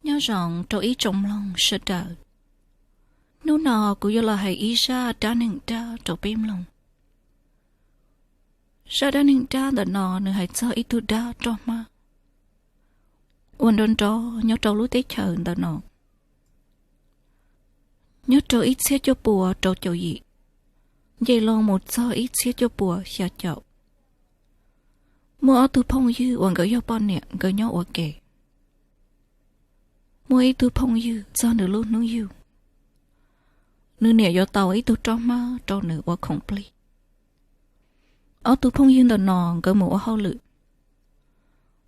Nyob zoo rau ib tsoom mloog sawv daws. Hnub no kuv yuav los hais ib zaj dab neeg dab rau peb mloog. Zaj dab neeg dab ntawm no nws hais txog ib tug dab roj hmab uas nrov nrov nyob rau lub teb chaws ntawm no. Nyob rau ib txhiab cuaj pua rau caum yim, nce loo mus txog ib txhiab cuaj pua xya caum, muaj ob tug phooj ywg uas nkawd yog poj niam nkawd nyob ua ke. Muaj ib tug phooj ywg txog nws lub hnub yug, nws niam yuav tau ib tug roj hmab rau nws ua khoom plig. Ob tug phooj ywg ntawm no nkawd mus ua hauj lwm.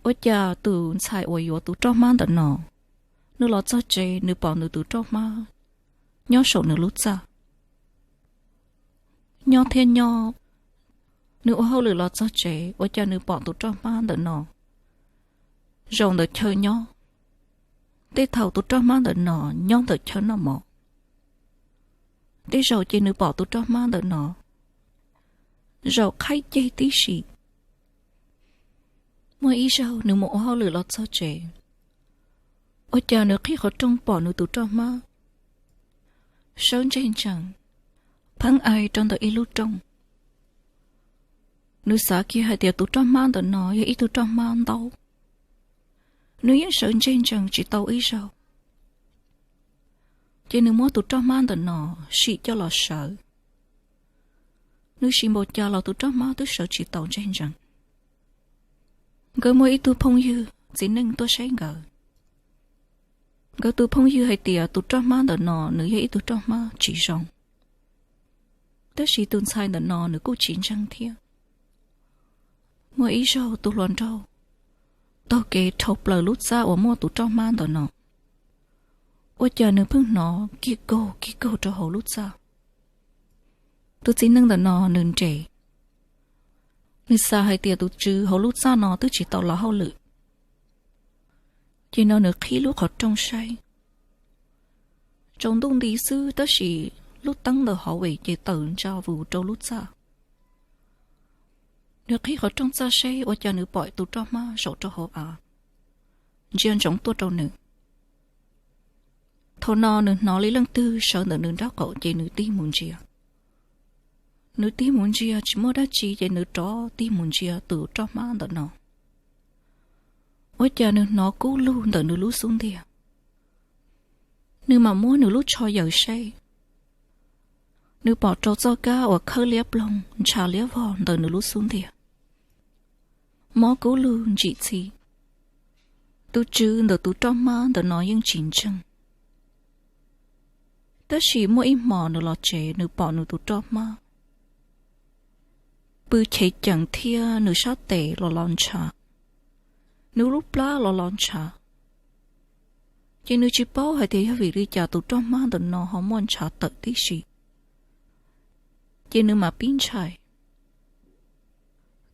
Ua cas tus ntxhais uas yuav tus roj hmab ntawm no, nws los txog tsev nws pom nws tus roj hmab nyob saum nws lub txaj. Nyob thiab nyob, nws ua hauj lwm los txog tsev ua cas nws pom tus roj hmab ntawm no zaum ntawm chaw nyob. Tej thaum tus roj hmab ntawm no nyob ntawm chaw noj mov. Tej zaum ces nws pom tus roj hmab ntawm no zaum qhaib ceg tib si. Muaj ib zaug nws mus ua hauj lwm los txog tsev, ua cas nws qhib qhov rooj pom nws tus roj hmab sawv ntseg ntsees, pheeb ai rau ntawm ib lub rooj. Nws xav kiag hais tias tus roj hmab ntawm no yog ib tug roj hmab ntaub. Nws yeej sawv ntseg ntsees tsis tau ib zaug, ces nws muab tus roj hmab ntawm no sim coj los sawv. Nws sim npaum cas los tus roj hmab twb sawv tsis tau ntseg ntsees. Nkawd muaj ib tug phooj ywg txiv neej tuaj saib nkawd. Nkawd tus phooj ywg hais tias tus roj hmab ntawm no nws yog ib tug roj hmab tsis zoo, tab sis tus ntxhais ntawm no nws kuj tsis ntseeg thiab. Muaj ib zaug tus hluas nraug taug kev dhau plaws lub txaj uas muaj tus roj hmab ntawm no, ua cas nws pheej hnov kig kaug kig kaug rau hauv lub txaj. Tus txiv neej ntawm no nws nres, nws xav hais tias tus tswv hauv lub txaj no twb tsis tau los hauj lwm. Ces no nws qhib lub qhov rooj saib, tsaus ntuj nti xwb tab sis lub teeb ntawm hauv es ces tawm ntsa vus rau lub txaj. Nws qhib qhov rooj txaj saib ua cas nws pom tus roj hmab zaum rau hauv av, ntsia ntsoov tuaj rau nws. Thaum no nws hnov li leej twg sawv ntawm nws nraub qaum ces nws tig mus ntsia. Nws tig mus ntsia tsis muaj dab tsi ces nws rov tig mus ntsia tus roj hmab ntawm no, ua cas nws hnov kub lug ntawm nws lub xub ntiag. Nws mam muab nws lub tsho yaws saib, nws pom rau txoj kab uas khawb liab ploog ntshav liab vog ntawm nws lub xub ntiag, mob kub lug ntsim txhij. Tus tswv ntawm tus roj hmab ntawm no yeej tsis ntseeg. Tab sis muaj ib hmos nws los tsev nws pom nws tus roj hmab pw chev ceem thiab nws sab tes los los ntshav, nws lub plab los los ntshav. Ces nws tsis paub hais tias yog vim li cas tus roj hmab ntawm no ho muaj ntshav tawm tib si, ces nws mam pib ntshai.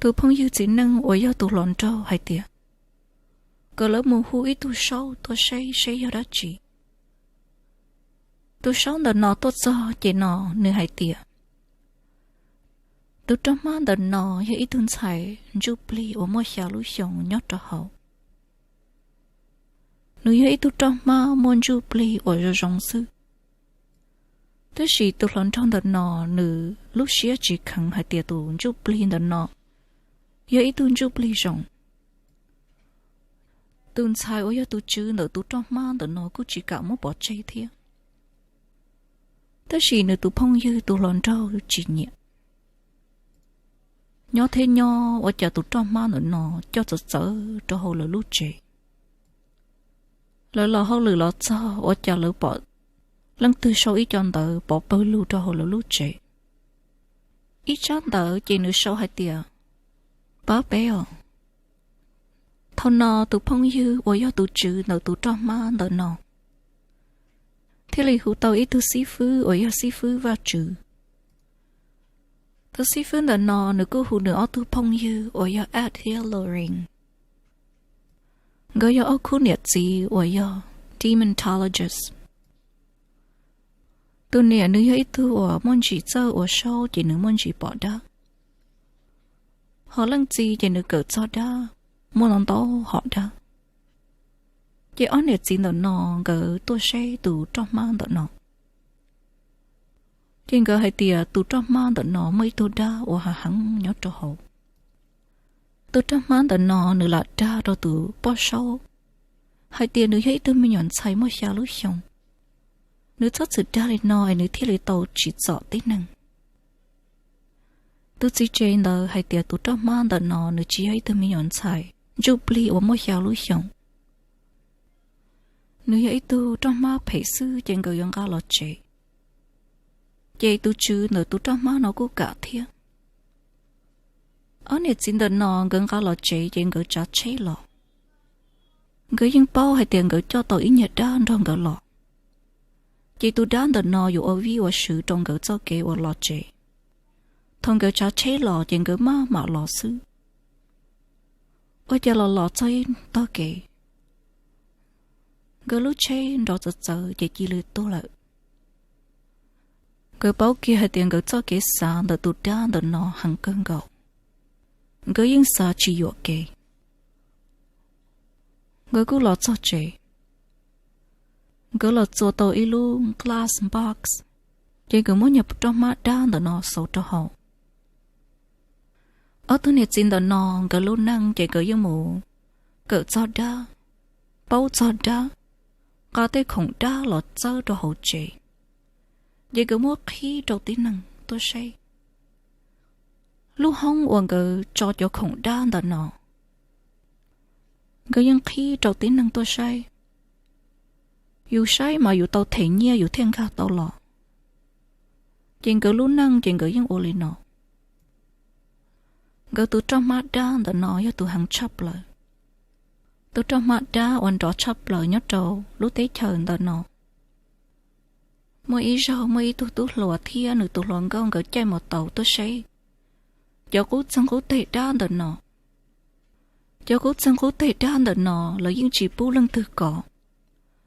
Tus phooj ywg txiv neej uas yog tus hluas nraug hais tias kom lawv mus hu ib tug saub tuaj saib seb yog dab tsi. Tus saub ntawm no tuaj txog ces no nws hais tias tus roj hmab ntawm no yog ib tug ntxhais ntsuj plig uas muaj xya lub xyoo nyob rau hauv. Nws yog ib tug roj hmab muaj ntsuj plig uas zoo zoo xwb. Tab sis tus hluas nraug ntawm no nws lub siab tsis kheev hais tias tus ntsuj plig ntawm no yog ib tug ntsuj plig zoo. Tus ntxhais uas yog tus tswv ntawm tus roj hmab ntawm no kuj tsis kam muab pov tseg thiab. Tab sis nws tus phooj ywg tus hluas nraug tsis nyiam. Nyob thiab nyob ua cas tus roj hmab ntawm no coj txawv txawv rau hauv lawv lub tsev. Lawv los hauj lwm los txog ua cas lawv pom leej twg sau ib co ntawv pov pawg lug rau hauv lawv lub tsev. Ib tsab ntawv ces nws sau hais tias pab peb os. Thaum no tus phooj ywg uas yog tus tswv ntawm tus roj hmab ntawm no thiaj li hu tau ib tug xib fwb uas yog xib fwb Vaj Tswv. Tus xib fwb ntawm no nws kuj hu nws ob tug phooj ywg uas yog Ed thiab Lorraine. Nkawd yog ob khub niam txiv uas yog demonologist. Tus niam nws yog ib tug uas muaj ntsis txawj ua saub ces nws muaj ntsis pom dab. Ho leej txiv ces nws kawm txog dab, muaj ntau ntau hom dab. Ces ob niam txiv ntawm no nkawd tuaj saib tus roj hmab ntawm no. Ces nkawd hais tias tus roj hmab ntawm no muaj ib tug dab uas hav heev nyob rau hauv. Tus roj hmab ntawm no nws lam dag rau tus poj saub hais tias nws yog ib tug me nyuam ntxhais muaj xya lub xyoos, nws txhob txwm dag li no es nws thiaj li tau tsim txom tib neeg. Tus txiv tsev ntawd hais tias tus roj hmab ntawm no nws tsis yog ib tug me nyuam ntxhais ntsuj plig uas muaj xya lub xyoos, nws yog ib tug roj hmab phem xwb ces nkawd yuav nqa los tsev. Ces tus tswv ntawm tus roj hmab no kuj kam thiab. Ob niam txiv ntawm no nkawd nqa los tsev ces nkawd tsav tsheb los. Nkawd yeej paub hais tias nkawd coj tau ib nyuag dab nrog nkawd los, ces tus dab ntawm no yuav ua vij ua sw rau nkawd txoj kev uas los tsev. Thaum nkawd tsav tsheb los ces nkawd maj mam los xwb. Ua cas los los txog ib tog kev, nkawd lub tsheb nrov txawv txawv ces cia li tuag lawm. Nkawd paub kiag hais tias nkawd txoj kev xav ntawm tus dab ntawm no heev kawg nkaus, nkawd yeej xav tsis yuam kev. Nkawd kuj los txog tsev, nkawd los txua tau ib lub glass box, ces nkawd muab nyuag roj hmab dab ntawm no xauv rau hauv. Ob tug niam txiv ntawm no nkawd lub neej ces nkawd yeej mus kawm txog dab, paub txog dab, nqa tej khoom dab los txawb rau hauv tsev, ces nkawd muab qhib rau tib neeg tuaj saib. Lub hoob uas nkawd tso cov khoom dab ntawm no, nkawd yeej qhib rau tib neeg tuaj saib. Yus saib mas yus tau them nyiaj yus thiaj nkag tau los. Ces nkawd lub neej ces nkawd yeej ua li no. Nkawd tus roj hmab dab ntawm no yog tus heev tshaj plaws. Tus roj hmab dab uas nrov tshaj plaws nyob rau lub teb chaws ntawm no. Muaj ib zaug muaj ib tug tub hluas thiab nws tus hluas nkauj nkawd caij mus taus tuaj saib cov qub txeeg qub teg dab ntawm no. Cov qub txeeg qub teg dab ntawm no lawv yeej tsis pub leej twg kov,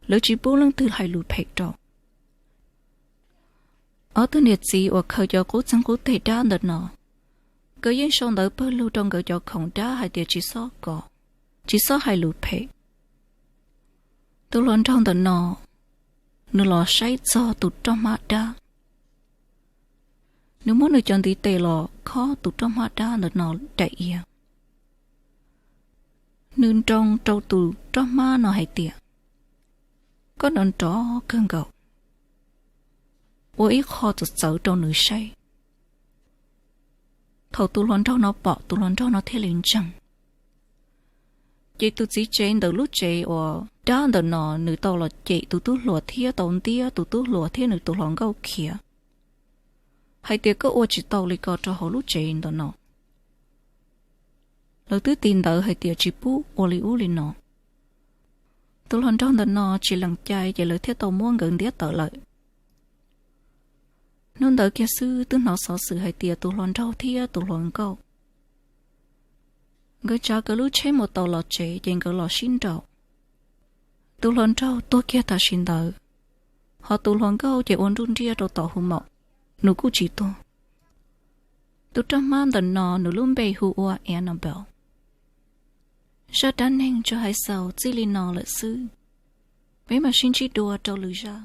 lawv tsis pub leej twg hais lus phem rau. Ob tug niam txiv uas khaws cov qub txeeg qub teg dab ntawm no, nkawd yeej sau ntawv pawg lug rau nkawd cov khoom dab hais tias tsis txhob kov, tsis txhob hais lus phem. Tus hluas nraug ntawm no, nws los saib txog tus roj hmab dab. Nws muab nws cov ntiv tes los khob tus roj hmab dab ntawm no daim iav. Nws nroo rau tus roj hmab no hais tias, koj nrov nrov kawg nkaus, ua ib qho txawv txawv rau nws saib. Thaum tus hluas nraug no pom tus hluas nraug no thiaj li ntseeg. Ces tus txiv tsev ntawm lub tsev uas dab ntawm no nws tau los cem tus tub hluas thiab tau ntiab tus tub hluas thiab nws tus hluas nkauj khiav hais tias koj ua tsis tau li ko rau hauv lub tsev ntawm no. Lawv twb tis ntawv hais tias tsis pub ua li ub li no. Tus hluas nraug ntawm no tsis lees cai ces lawv thiaj tau muab nkawd ntiab tawm lawm. Hnub ntawd kiag xwb twb hnov xov xwm hais tias tus hluas nraug thiab tus hluas nkauj nkawd tsav nkawd lub tsheb mus tau los tsev ces nkawd los sib nraus. Tus hluas nraug tuag kiag tam sim ntawd, ho tus hluas nkauj ces ua nruj nriaj rau tom hu maum, nws kuj tsis tuag. Tus roj hmab ntawm no nws lub npe hu ua Annabelle. Zaj dab neeg tsuas hais xaus txij li no lawm xwb. Peb mam sib ntsib dua rau lwm zaj.